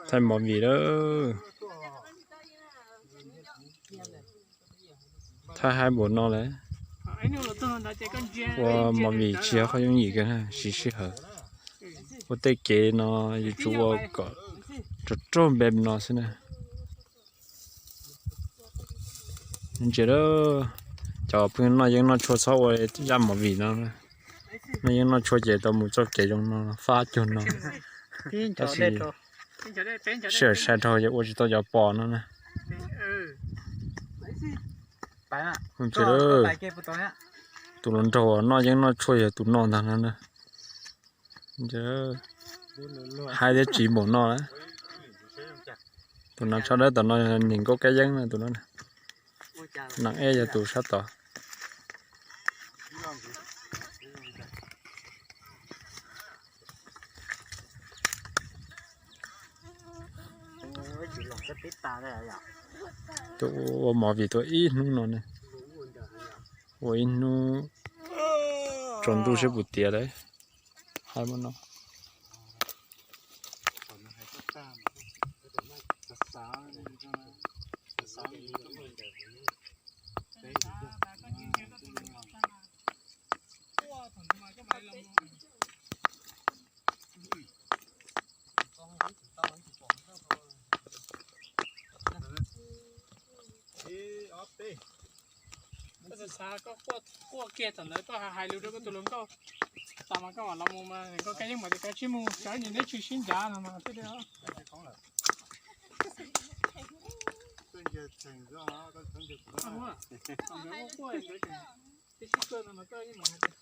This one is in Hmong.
Thaij movie lawm. Thaij haib npaum no lawm. Ua movie tsis yog qhov yooj yim kiag, siv sij hawm. Ua tej kev no yuav tsum ua kom raug raug npe no xwb na. Ntsia, cov phooj ywg noj yeeb noj tshuaj txhob ua zaj movie no. Noj yeeb noj tshuaj ces tau mus txoj kev zoo no, fab cuag no. Tab sis sij hawm sai dhau ces ua tsis tau cov pos no na. Tus hluas nraug noj yeeb noj tshuaj yog tus no ntag no na. Haib thiab tsiv npaum no lawm. Tus no tshaj dawb tom no, niam nkauj kab yeeb na tus no. Nam ej yog tus sab tod. Tus ua movie tuaj ib hnub no ne, ua ib hnub tsaus ntuj seb puas tiav lawm. Haib muaj no. Koj xav xav koj quaj kiag thaum ntawd koj hais lus rau koj tus hluas nkauj, tas mas koj mam los mus mas koj kab yeeb mas tias koj tsij mus sawv nim neb tsis sib ncav no mas thiaj li. Koj quaj, koj sib kawg no mas koj yeej mam hais tias